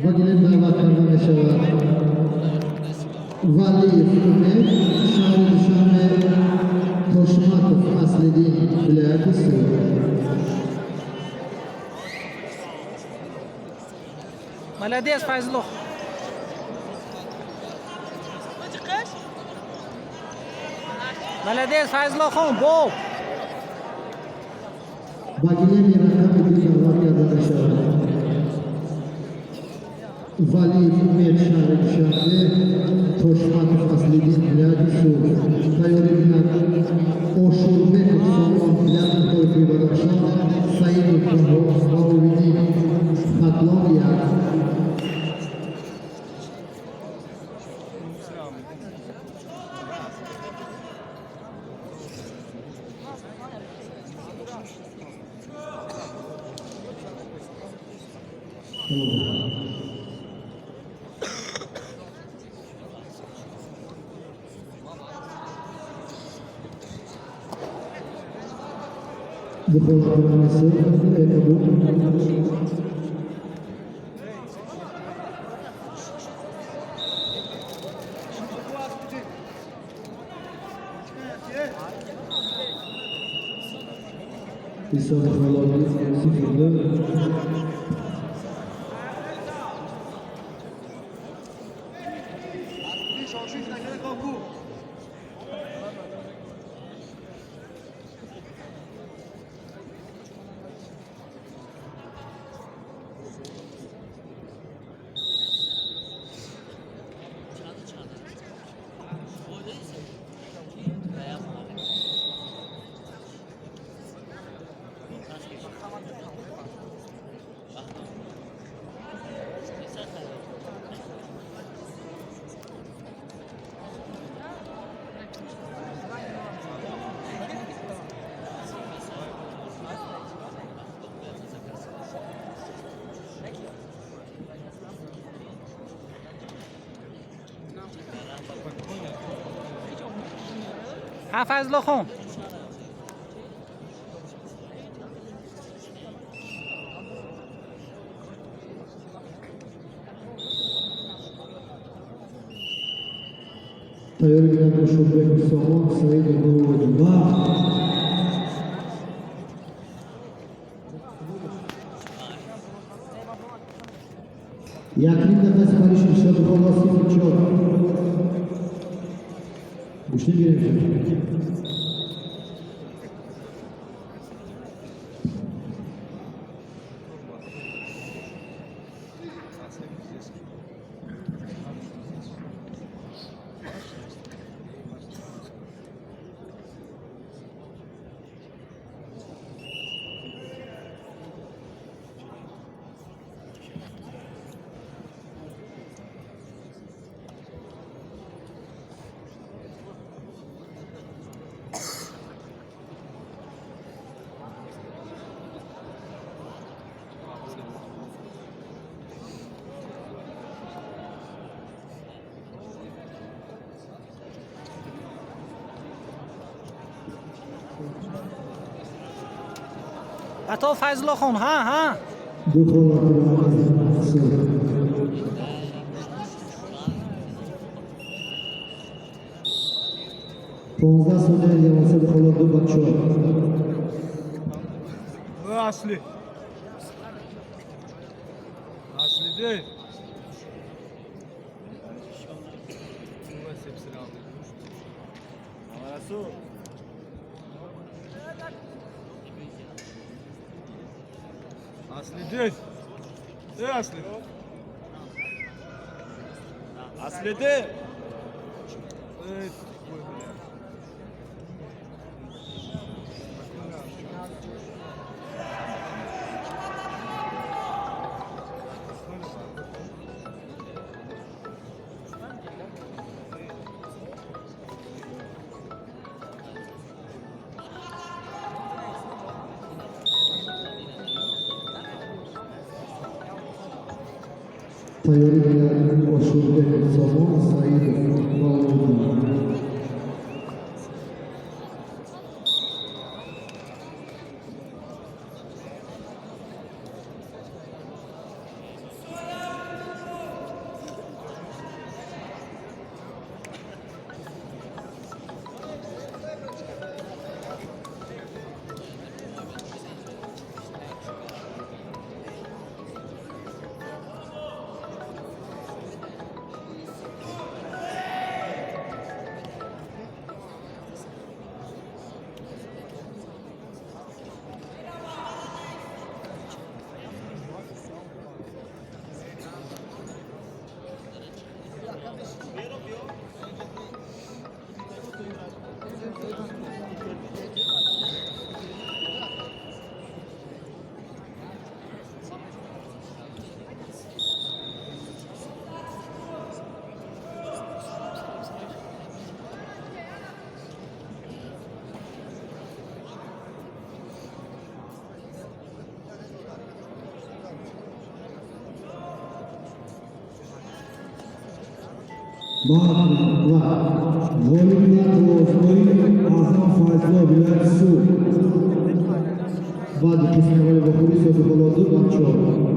Ба гилем даъват карда мешавад Валиев Умед, шаҳри Душанбе, Тошматов Аслиддин, вилояти Суғд. Молодец, Файзулло. Молодец, Файзуллохон, боб. Ба гилеми рақами 2 даъват карда мешавад Валиев Умед, шаҳри Душанбе, Тошматов Аслиддин, вилояти Суғд. Тайёрӣ бинад Ошурбеков Сомон, вилояти Мухтори Кӯҳи Бадахшон, Саидов Баҳовиддин, Хатлон 1. Ду хол рақами сурх кабуд. Ҳисоби холои 0-2. Ҳа, Файзуллохон. Тайёрӣ бинад Ошурбеков Сомон, Саидов Баҳовиддин. Якним дафъа сипарӣ шуд ҳисоби холо 0-4. Гӯштӣ гирем. Ато, Файзуллохон, ҳа, ҳа. Ду хол рақами сурх. 15 сония ҳисоби холо 2-4. Асли. Асли değil. Hepsini aldı. Rasul. Aslı değil. Ey Aslı. Aslı değil. Evet. Тайёрӣ бинад Ошурбеков Сомон, Саидов Баҳовиддин. Ва ғолиб овозҳои Аъзам Файзулло, вилояти Суғд. Баъди қисми аввали вохӯрӣ ҳисоби ҳоло 2-4.